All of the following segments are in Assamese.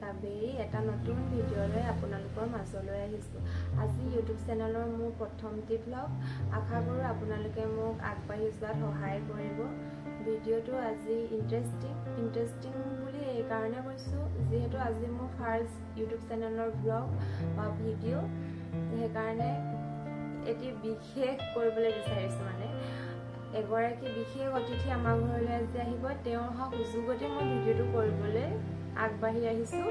কাবেৰী এটা নতুন ভিডিঅ'লৈ আপোনালোকৰ মাজলৈ আহিছোঁ। আজি ইউটিউব চেনেলৰ মোৰ প্ৰথমটি ভ্লগ। আশা কৰোঁ আপোনালোকে মোক আগবাঢ়ি যোৱাত সহায় কৰিব। ভিডিঅ'টো আজি ইণ্টাৰেষ্টিং বুলি এইকাৰণে কৈছোঁ, যিহেতু আজি মোৰ ফাৰ্ষ্ট ইউটিউব চেনেলৰ ভ্লগ বা ভিডিঅ', সেইকাৰণে এটি বিশেষ কৰিবলৈ বিচাৰিছোঁ। মানে এগৰাকী বিশেষ অতিথি আমাৰ ঘৰলৈ আজি আহিব, তেওঁ অহা সুযোগতে মই ভিডিঅ'টো কৰিবলৈ আগবাঢ়ি আহিছোঁ।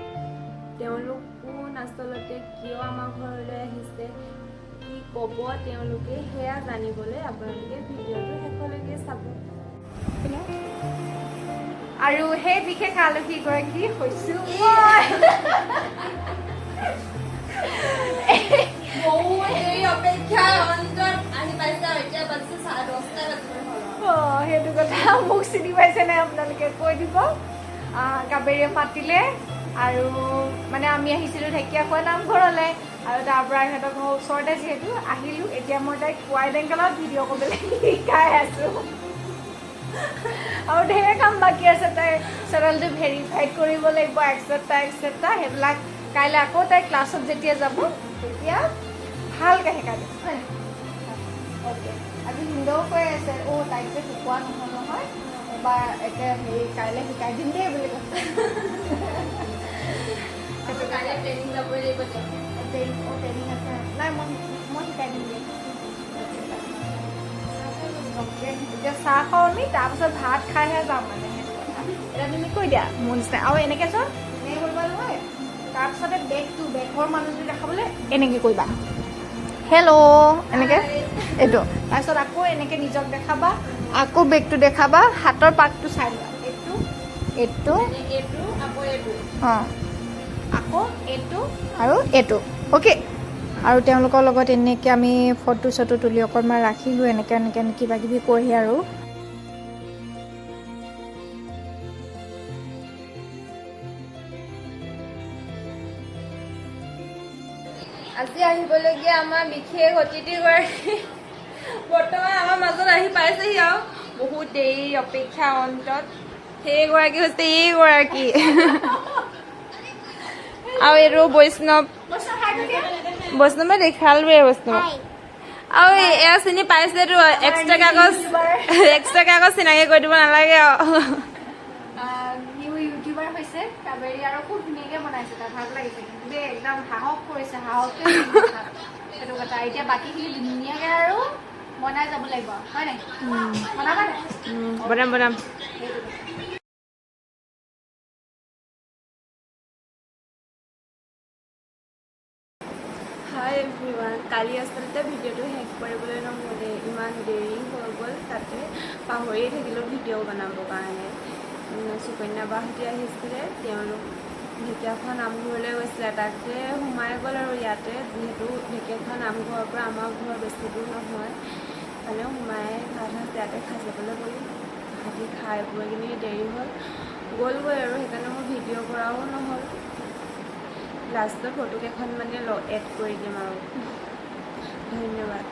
তেওঁলোক কোন, আচলতে কিয় আমাৰ ঘৰলৈ আহিছে, কি ক'ব তেওঁলোকে, সেয়া জানিবলৈ আপোনালোকে ভিডিঅ'টো শেষলৈকে চাব। আৰু সেই বিশেষ আলহীগৰাকী হৈছোঁ মই। সেইটো কথা মোক চিনি পাইছে নাই আপোনালোকে কৈ দিব। কাবেৰীয়ে মাতিলে আৰু মানে আমি আহিছিলোঁ ঢেকীয়াখোৱা নামঘৰলৈ আৰু তাৰ পৰা সিহঁতৰ ঘৰৰ ওচৰতে যিহেতু আহিলোঁ। এতিয়া মই তাইক ৱাইড এংগলত ভিডিঅ' কৰিবলৈ শিকাই আছোঁ আৰু ঢেৰ কাম বাকী আছে। তাইৰ চেনেলটো ভেৰিফাইড কৰিব লাগিব, এক্সেট্ৰা এক্সেট্ৰা, সেইবিলাক কাইলৈ আকৌ তাই ক্লাছত যেতিয়া যাব তেতিয়া ভালকৈ শিকাই দিম, হয় নাই? অ'কে। আজি ভিনদেউ কৈ আছে, অ' তাইক যে শিকোৱা নহ'ল নহয়, এবাৰ একে হেৰি কাইলৈ শিকাই দিম দেই বুলি কৈছে। ট্ৰেইনিং আছে নাই, মই শিকাই দিম দেই। অ'কে, এতিয়া চাহ খাওঁ আমি, তাৰপিছত ভাত খাইহে যাম। মানে সেইটো কথা এতিয়া তুমি কৈ দিয়া মোৰ নিচিনা আৰু এনেকৈ চোৱা, এনেকৈ কৰিবা নহয়, তাৰপিছতে বেগটো বেগৰ মানুহটো দেখাবলৈ এনেকৈ কৰিবা, হেল্ল' এনেকৈ এইটো, তাৰপিছত আকৌ এনেকৈ নিজক দেখাবা, আকৌ বেগটো দেখাবা, হাতৰ পাকটো চাই লোৱা, এইটো এইটো অঁ, আকৌ এইটো আৰু এইটো। অ'কে। আৰু তেওঁলোকৰ লগত এনেকৈ আমি ফটো চটো তুলি অকণমান ৰাখিলোঁ, এনেকৈ এনেকৈ কিবা কিবি কৰি। আৰু আজি আহিবলগীয়া আমাৰ বিশেষ অতিথিগৰাকী বৰ্তমান আমাৰ মাজত আহি পাইছেহি আৰু বহুত দেৰি অপেক্ষা অন্তত। সেইগৰাকী হৈছে এইগৰাকী আৰু এইটো বৈষ্ণৱ। বৈষ্ণৱে দেখালোৱে বৈষ্ণৱ। আৰু এয়া চিনি পাইছেতো, এক্সট্ৰা কাগজ চিনাকি কৰি দিব নালাগে আৰু। নিউ ইউটিউবাৰ হৈছে কাবেৰী আৰু খুব ধুনীয়াকৈ বনাইছে, তাই ভাল লাগিছে কিন্তু দেই, একদম সাহস কৰিছে, সাহসে সেইটো কথা। এতিয়া বাকীখিনি ধুনীয়াকৈ আৰু বনাই যাব লাগিব, হয় নাই? বনাবা নাই? বনাম বনাম। সেইটো কথা। হাই এভৰিৱান, কালি আচলতে ভিডিঅ'টো শেষ কৰিবলৈ নহ'লে, ইমান দেৰি হৈ গ'ল, তাতে পাহৰিয়ে থাকিলোঁ ভিডিঅ' বনাবৰ কাৰণে। সুকন্যা বাহঁতি আহিছিলে, তেওঁলোক ঢেকীয়াখোৱা নামঘৰলৈ গৈছিলে, তাতে সোমাই গ'ল আৰু ইয়াতে যিহেতু ঢেকীয়াখোৱা নামঘৰৰ পৰা আমাৰ ঘৰ বেছি দূৰ নহয়, সেইকাৰণে সোমাই ভাত সাজ ইয়াতে খাই যাবলৈ ক'লোঁ। ভাতি খাই বৈ কিনি দেৰি হ'ল, গ'লগৈ আৰু সেইকাৰণে মোৰ ভিডিঅ' কৰাও নহ'ল। লাষ্টত ফটো কেইখন মানে এড কৰি দিম আৰু। ধন্যবাদ।